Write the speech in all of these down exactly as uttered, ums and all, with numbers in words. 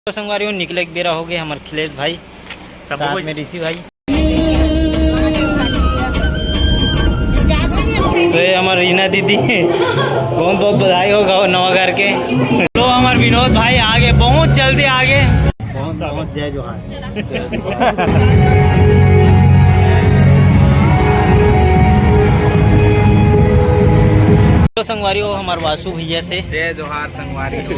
तो संगवारी हो, निकले के बेरा हो गए हमर खिलेश भाई, सब साथ में ऋषि भाई। तो ये हमर रीना दीदी, बहुत बहुत बधाई हो गाँव नवा घर के। तो हमर विनोद भाई आगे, बहुत जल्दी आगे। बहुत बहुत जय जोहार। तो संगवारी हो हमर वासु भैया से। जय जोहार संगवारी हो।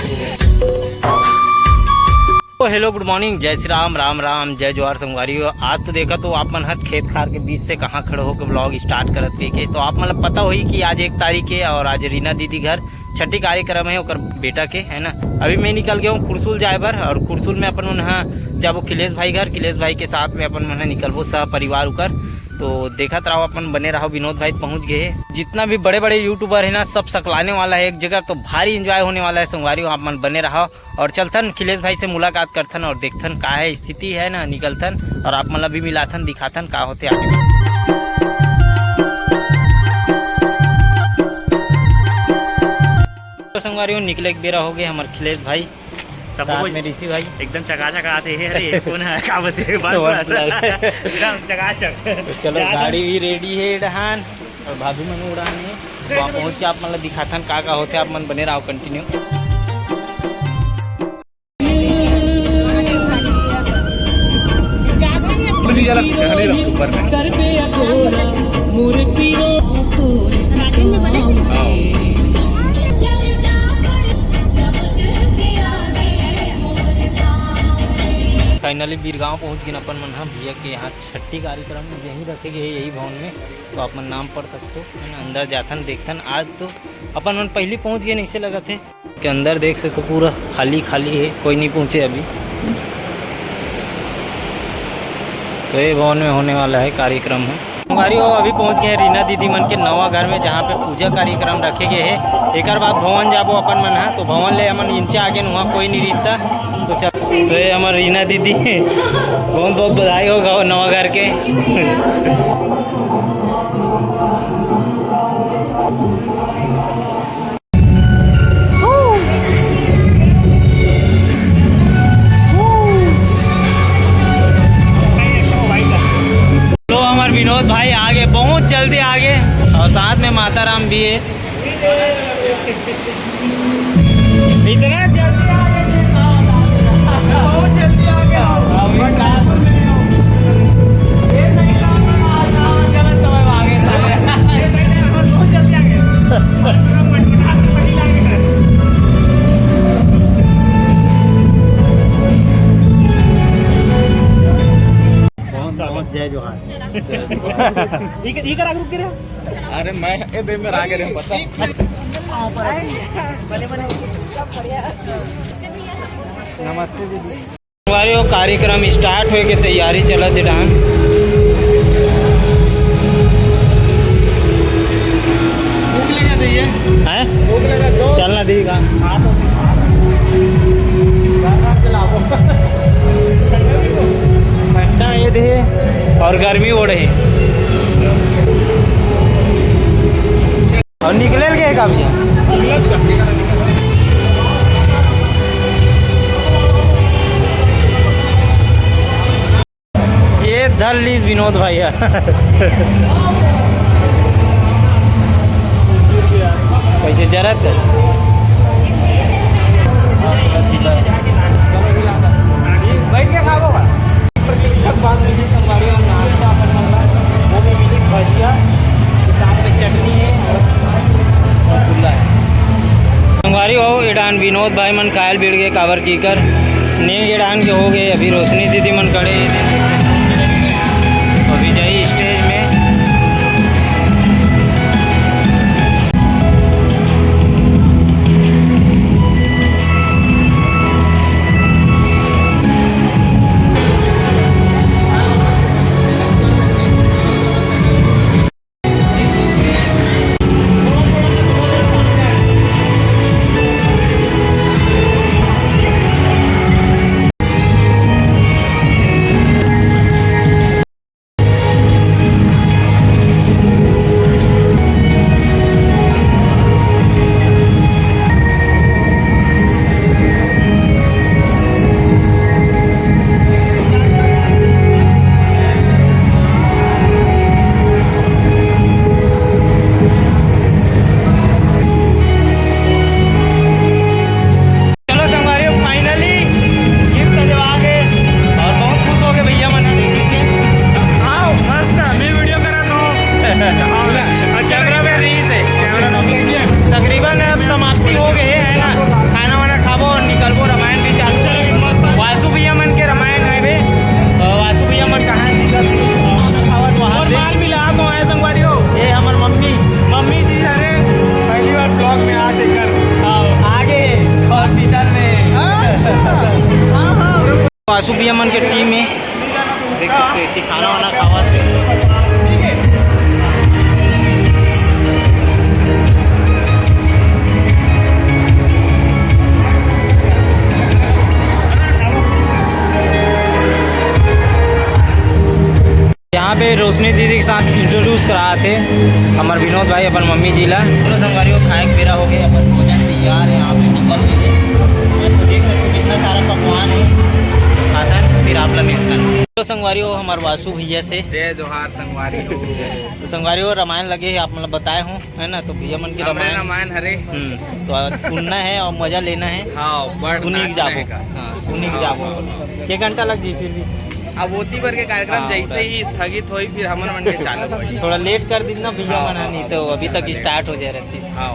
तो hello, good morning, जय श्री राम, राम राम, जय जोहार संगवारी हो। आज तो देखा तो आप मन हर खेत खार के बीच से कहाँ खड़े होकर vlog start करत के, के। तो आप मतलब पता होही कि आज एक तारीख है और आज रीना दीदी घर छठी कार्यक्रम है ओकर बेटा के, है ना। अभी मैं निकल गया हूँ खुरसुल जाए बर और खुरसुल में अपन मन ह जाबो खिलेश भाई घर, खिलेश भाई के साथ में अपन मन ह निकलबो सह परिवार उकर। तो देखत रहो, अपन बने रहो, विनोद भाई पहुँच गए है। जितना भी बड़े बड़े यूट्यूबर है ना, सब सकलाने वाला है एक जगह, तो भारी एंजॉय होने वाला है संगवारी हो, आप मन बने रहो। और चलथन खिलेश भाई से मुलाकात करथन और देखथन का है स्थिति है ना, निकलथन और आप मन ला भी मिलाथन, दिखाथन का होथे आगे। तो संगवारी हो, निकले के बेरा हो गए हमर खिलेश भाई, सब साथ कुछ में ऋषि भाई। एकदम चकाचक आते हैं। अरे कौन है, का बते बात तो थोड़ा सा। One plus। एकदम चकाचक। तो चलो, गाड़ी भी रेडी है डहान और भाभी मन उड़ान है। वहाँ पहुँच के आप मन ला दिखाथन का का होथे, आप मन बने रहो कंटिन्यू। फाइनली बीरगांव पहुंच गए अपन मन ह भैया के यहाँ। छट्ठी कार्यक्रम यहीं रखे गए, यही भवन में, तो आप मन नाम पढ़ सकते हो, है ना। अंदर जाथन, देखथन। आज तो अपन मन पहली पहुंच गए, ऐसे लगत है कि अंदर देख सकते हो, पूरा खाली खाली है, कोई नहीं पहुंचे अभी। तो ये भवन में होने वाला है कार्यक्रम है। संगवारी हो, अभी पहुंच गए रीना दीदी मन के नवा घर में, जहाँ पे पूजा कार्यक्रम रखे गए है। एकर बाद भवन जाबो अपन मन ह, तो भवन ले हमन इंचा आगे न, वहाँ कोई नहीं रहता। तो चल, तो ये हमर रीना दीदी, बहुत बहुत बधाई हो गाँव नवा घर के। तो हमर विनोद भाई आगे, बहुत जल्दी आगे, और साथ में माता राम भी है। इतना जल्दी आ गए थे, बहुत जल्दी आ गए हो। ये सही काम है, आज हम गलत समय में आ गए साले। ये सही time है, बहुत जल्दी आ गए। बहुत बहुत जय जोहार। ठीक है, ठीक है, रुक के रहो। अरे मैं ए बे में आगे रहे, बता। नमस्ते दीदी। हमारे वो कार्यक्रम स्टार्ट होए के तैयारी चलत हे डांस। भूख लगा दीजिए। हैं? भूख लगा दो। चलना दी का। ठंडा ये दे और गर्मी ओढ़े। और निकले के का भैया? ये धर लीस विनोद भैया। कैसे जरत कर? बैठ के खाबो का? प्रतीक्षा के बाद मिली संगवारी और नाश्ता अपन मन ला, वो भी मिली भजिया, साथ में चटनी है और रसगुल्ला है। संगवारी हो, एडान विनोद भाई मन कायल बिड़ गए, काबर की कर नींद एडान के हो गए। अभी रोशनी दीदी मन खड़े हैं, तो अभी जाइए स्टेज में। वासु भैया मन के टीम हे, देख सकते हो, इतनी खाना वाना खावा थे। यहाँ पे रोशनी दीदी के साथ इंट्रोड्यूस करा थे हमर विनोद भाई, अपन मम्मी जी ला। दोनों संगवारी हो, खाए के बेरा हो गए, अपन भोजन तैयार है, यहाँ पे निकल गए। तो देख सकते हो कितना सारा पकवान है, खाता है, फिर आप ला मिलता है। तो संगवारी हो, हमार वासु भैया से। जय जोहार संगवारी हो। तो संगवारी हो, रामायण लगे है, आप मतलब बताए हो, है ना, तो भैया मन की हमरे रामायण। रामायण हरे। हम्म, तो आज सुनना है और मजा लेना है। हाँ, बड़ सुनी के नाचना जाबो। है का। हाँ, सुनी के हाँ। जाबो। के घंटा लग जी फिर भी? अब ओती बर के कार्यक्रम हाँ, जैसे उधर। ही स्थगित होई, फिर हमन मन के चालू होई। थोड़ा लेट कर दिन ना भैया हाँ, मना, हाँ, नहीं हाँ, तो हाँ, अभी तक हाँ, स्टार्ट हो जाए रहती। हाँ।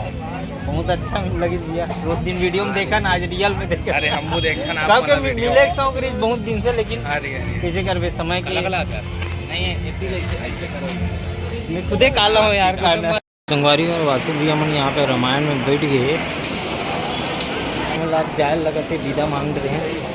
बहुत अच्छा लगी भैया, रोज दिन वीडियो में देखा ना, आज रियल में देखा। अरे, हमहू देखा ना, कब आप के मन वीडियो। मिले के शौक रही बहुत दिन से, लेकिन अरे, अरे। कैसे करबे समय के। अलग अलग कर। नहीं, इतनी ऐसे, ऐसे करो। मैं खुदे काला हूँ यार, खाना। संगवारी और वासु भैया मन यहाँ पे रामायण में बैठ गए हैं। मतलब जाए लगत हे, विदा मांग रहे हैं।